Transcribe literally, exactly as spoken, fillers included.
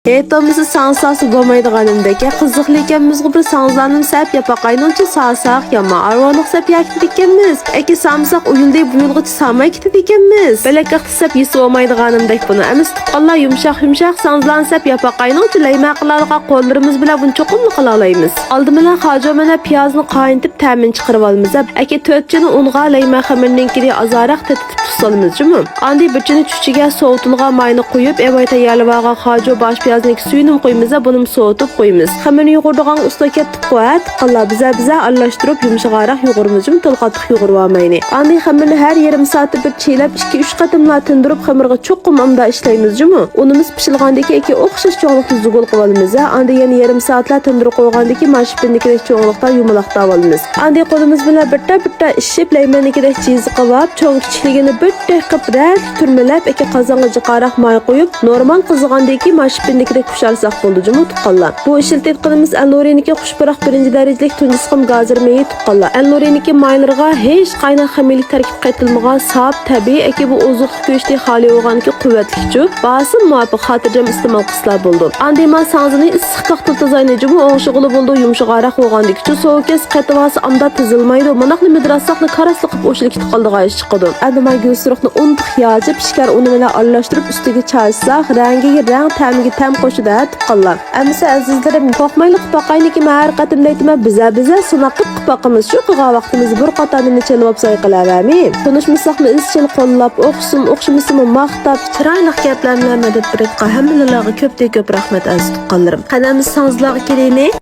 ھېيت بولمىسا ساڭزا سالسا بولمايدىغانىمدەك. يا قىزىقلىكەنمىزغۇ، بىر ساڭزىلارنىمۇ سەپ ياپاقاينىڭچە سالساق يامان ئارۋانلىق سەپ ياكىتىدىكەنمىز. ئەكى سامساق ئۇ يىلدىن بۇ يىلغىچە ساماي كېتىدىكەنمىز. بەلەك ئىقتىساپ يېسە بولمايدىغانىمدەك بۇنى. ئەمىسە تۇغقانلار يۇمشاق يۇمشاق ساڭزىلارنى سەپ ياپاقاينىڭچە لەيمە قىلالىغان قوللىرىمىز بىلەن بۇنى چوقۇملا قىلالايمىز. ئالدى بىلەن خاجۇ مەنە پىيازنى قاينىتىپ تەمىنى چىقىرىۋالىمىز. ئەكى تۆت چىنە ئۇنغا لەيمە خېمىرنىڭكىنى ئازراق تېتىتىپ تۇتسالىمىز جۇمۇ. ئاندىن بىر چىنە چۈچىگە سوۋۇتۇلغان ماينى قۇيۇپ، ئەۋەي تەييارلىۋالغان خاجۇ باش پىيازنىڭكى سۈيىنىمۇ قۇيىمىز، بۇنىمۇ سوۋۇتۇپ قويىمىز. خېمىرنى يۇغۇرىدىغان ئۇستا كەتتۇققۇ، ھە، تۇغقانلار، بىزە بىزە ئارىلاشتۇرۇپ يۇمشىغاراق يۇغۇرىمىز جۇمۇ، تولا قاتتىق يۇغۇرۇۋالمايلى. ئاندىن خېمىرنى ھەر يېرىم سائەتتە بىر چىيلەپ، ئىككى ئۈچ قېتىملا تىندۇرۇپ، خېمىرغا چوقۇم ئامدا ئىشلەيمىز جۇمۇ. ئۇنىمىز پىشىلغاندىن كېيىن ئوخشاش چوڭلۇقتا زۇگۇل قىلىۋالىمىز، ھە. ئاندىن يەنە يېرىم سائەتلا تىندۇرۇپ قويغاندىن كېيىن ماشپىندىكىدەك چوڭلۇقتا يۇمىلاقلاۋالىمىز. ئاندىن قولىمىز بىلەن بىرتە-بىرتە ئىششىپ، لەيمەننىكىدەك جىزىقلاپ، چوڭ-كىچىكلىكىنى بىر تېخىپ رەتلىك تۈرمىلەپ، ئەكە قازانغا جىقاراق ماي قويۇپ، نورمال قىزىغاندىن كېيىن ماشپىندىكىدەك پۇشارساق بولدى جۇمۇ، تۇغقانلار. بۇ ئىشلىتىۋاتقىنىمىز ئەلنۇرىنىكى خۇشپۇراق بىرىنچى دەرىجىلىك تۇنجى سىقىم گازىر مېيى، تۇغقانلار. ئەلنۇرىنىكى مايلىرىغا ھېچقايناق خىمىيىلىك تەركىب قېتىلمىغان ساپ، تەبىئىي، ئەكى بۇ ئوزۇقلۇق گۆشتىن خالىي بولغاندىكى قۇۋۋەتلىكچۇ، باسىمۇ مۇۋاپىق خاتىرجەم ئىستېمال قىلسىلا بولىدۇ. ئاندىن مانا ساڭزىنى ئىسسىق تاختىدا تازاينى جۇمۇ، ئوڭشىغىلى بولىدۇ، يۇمشىغاراق بولغاندىكىچۇ، سوۋۇق كەس قېتىۋالسا ئامدا تىزىلمايدۇ، مۇنداقلا مىدىراتساقلا كاراسلا قىلىپ ئوشۇلۇپ كېتىپ قالىدىغان ئىش چىقىدۇ. ئەمدى مانا گۈلسۈرۈخنى ئۇنتۇق ياچىپ، شېكەر ئۇنى بىلەن ئارىلاشتۇرۇپ ئۈستىگە چاچساق، رەڭگىگە رەڭ، تەمىگە تەم قوشىدۇ ھە، تۇغقانلار. ئەمىسە ئەزىزلىرىم، قورقمايلى قىلىپ باقايلىكىم، ھەر قېتىمدا ئېيتىمەن، بىزە بىزە سىناق قىلىپ قىلىپ باقىمىز شۇ، قىلغان ۋاقتىمىزدا بىر قاتار نېمە چېلىۋاپساي قىلەۋەرمەي. تونۇشمىساقمۇ ئىزچىل قوللاپ، ئوخشىسىمۇ ئوخشىمىسىمۇ ماختاپ، چىرايلىق گەپلەر بىلەن مەدەت بېرىدىغان ھەممىلىرىڭلارغا كۆپتىن كۆپ رەھمەت ئەزىز تۇغقانلىرىم. قېنى ئەمىسە ساڭزىلارغا كېلەيلى.